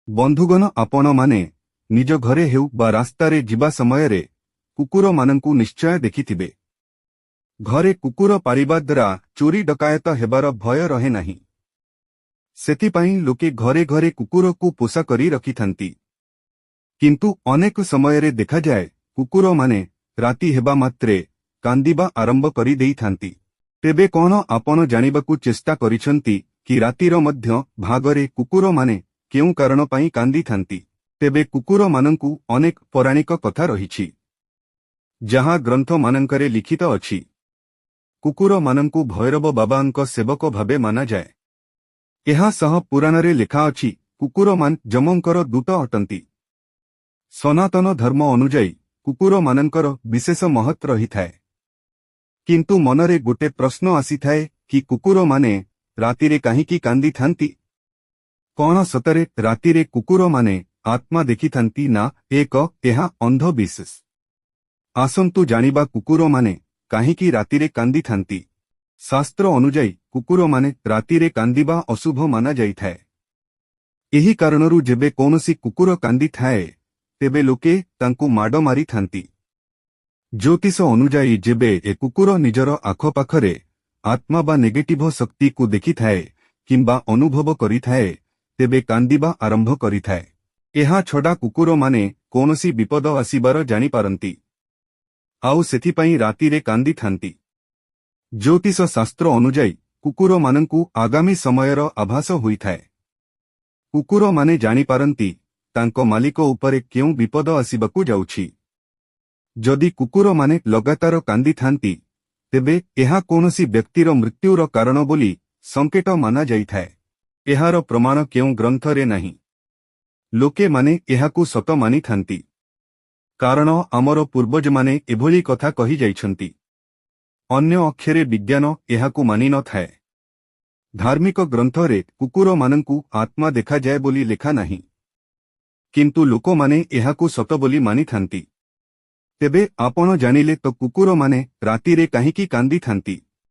ବନ୍ଧୁଗଣ, ଆପଣମାନେ ନିଜ ଘରେ ହେଉ ବା ରାସ୍ତାରେ ଯିବା ସମୟରେ କୁକୁରମାନଙ୍କୁ ନିଶ୍ଚୟ ଦେଖିଥିବେ। ଘରେ କୁକୁର ପାଳିବା ଦ୍ୱାରା ଚୋରି ଡକାୟତ ହେବାର ଭୟ ରହେ ନାହିଁ। ସେଥିପାଇଁ ଲୋକେ ଘରେ ଘରେ କୁକୁରକୁ ପୋଷା କରି ରଖିଥାନ୍ତି। କିନ୍ତୁ ଅନେକ ସମୟରେ ଦେଖାଯାଏ, କୁକୁରମାନେ ରାତି ହେବା ମାତ୍ରେ କାନ୍ଦିବା ଆରମ୍ଭ କରିଦେଇଥାନ୍ତି। ତେବେ କଣ ଆପଣ ଜାଣିବାକୁ ଚେଷ୍ଟା କରିଛନ୍ତି କି ରାତିର ମଧ୍ୟ ଭାଗରେ କୁକୁରମାନେ କେଉଁ କାରଣ ପାଇଁ କାନ୍ଦିଥାନ୍ତି? ତେବେ କୁକୁରମାନଙ୍କୁ ଅନେକ ପୌରାଣିକ କଥା ରହିଛି, ଯାହା ଗ୍ରନ୍ଥମାନଙ୍କରେ ଲିଖିତ ଅଛି। କୁକୁରମାନଙ୍କୁ ଭୈରବ ବାବାଙ୍କ ସେବକ ଭାବେ ମାନାଯାଏ। ଏହା ସହ ପୁରାଣରେ ଲେଖା ଅଛି, କୁକୁରମାନେ ଯମଙ୍କର ଦୂତ ଅଟନ୍ତି। ସନାତନ ଧର୍ମ ଅନୁଯାୟୀ କୁକୁରମାନଙ୍କର ବିଶେଷ ମହତ୍ଵ ରହିଥାଏ। କିନ୍ତୁ ମନରେ ଗୋଟେ ପ୍ରଶ୍ନ ଆସିଥାଏ କି କୁକୁରମାନେ ରାତିରେ କାହିଁକି କାନ୍ଦିଥାନ୍ତି? କଣ ସତରେ ରାତିରେ କୁକୁରମାନେ ଆତ୍ମା ଦେଖିଥାନ୍ତି ନା ଏକ ଏହା ଅନ୍ଧବିଶ୍ୱାସ? ଆସନ୍ତୁ ଜାଣିବା କୁକୁରମାନେ କାହିଁକି ରାତିରେ କାନ୍ଦିଥାନ୍ତି। ଶାସ୍ତ୍ର ଅନୁଯାୟୀ କୁକୁରମାନେ ରାତିରେ କାନ୍ଦିବା ଅଶୁଭ ମାନାଯାଇଥାଏ। ଏହି କାରଣରୁ ଯେବେ କୌଣସି କୁକୁର କାନ୍ଦିଥାଏ, ତେବେ ଲୋକେ ତାଙ୍କୁ ମାଡ଼ ମାରିଥାନ୍ତି। ଜ୍ୟୋତିଷ ଅନୁଯାୟୀ ଯେବେ ଏ କୁକୁର ନିଜର ଆଖପାଖରେ ଆତ୍ମା ବା ନେଗେଟିଭ ଶକ୍ତିକୁ ଦେଖିଥାଏ କିମ୍ବା ଅନୁଭବ କରିଥାଏ, ତେବେ କାନ୍ଦିବା ଆରମ୍ଭ କରିଥାଏ। ଏହା ଛଡ଼ା କୁକୁରମାନେ କୌଣସି ବିପଦ ଆସିବାର ଜାଣିପାରନ୍ତି ଆଉ ସେଥିପାଇଁ ରାତିରେ କାନ୍ଦିଥାନ୍ତି। ଜ୍ୟୋତିଷ ଶାସ୍ତ୍ର ଅନୁଯାୟୀ କୁକୁରମାନଙ୍କୁ ଆଗାମୀ ସମୟର ଆଭାସ ହୋଇଥାଏ। କୁକୁରମାନେ ଜାଣିପାରନ୍ତି ତାଙ୍କ ମାଲିକ ଉପରେ କେଉଁ ବିପଦ ଆସିବାକୁ ଯାଉଛି। ଯଦି କୁକୁରମାନେ ଲଗାତାର କାନ୍ଦିଥାନ୍ତି, ତେବେ ଏହା କୌଣସି ବ୍ୟକ୍ତିର ମୃତ୍ୟୁର କାରଣ ବୋଲି ସଂକେତ ମାନାଯାଇଥାଏ। ଏହାର ପ୍ରମାଣ କେଉଁ ଗ୍ରନ୍ଥରେ ନାହିଁ। ଲୋକେମାନେ ଏହାକୁ ସତ ମାନିଥାନ୍ତି, କାରଣ ଆମର ପୂର୍ବଜମାନେ ଏଭଳି କଥା କହିଯାଇଛନ୍ତି। ଅନ୍ୟ ପକ୍ଷରେ ବିଜ୍ଞାନ ଏହାକୁ ମାନିନଥାଏ। ଧାର୍ମିକ ଗ୍ରନ୍ଥରେ କୁକୁରମାନଙ୍କୁ ଆତ୍ମା ଦେଖାଯାଏ ବୋଲି ଲେଖା ନାହିଁ, କିନ୍ତୁ ଲୋକମାନେ ଏହାକୁ ସତ ବୋଲି ମାନିଥାନ୍ତି। ତେବେ ଆପଣ ଜାଣିଲେ ତ କୁକୁରମାନେ ରାତିରେ କାହିଁକି କାନ୍ଦିଥାନ୍ତି?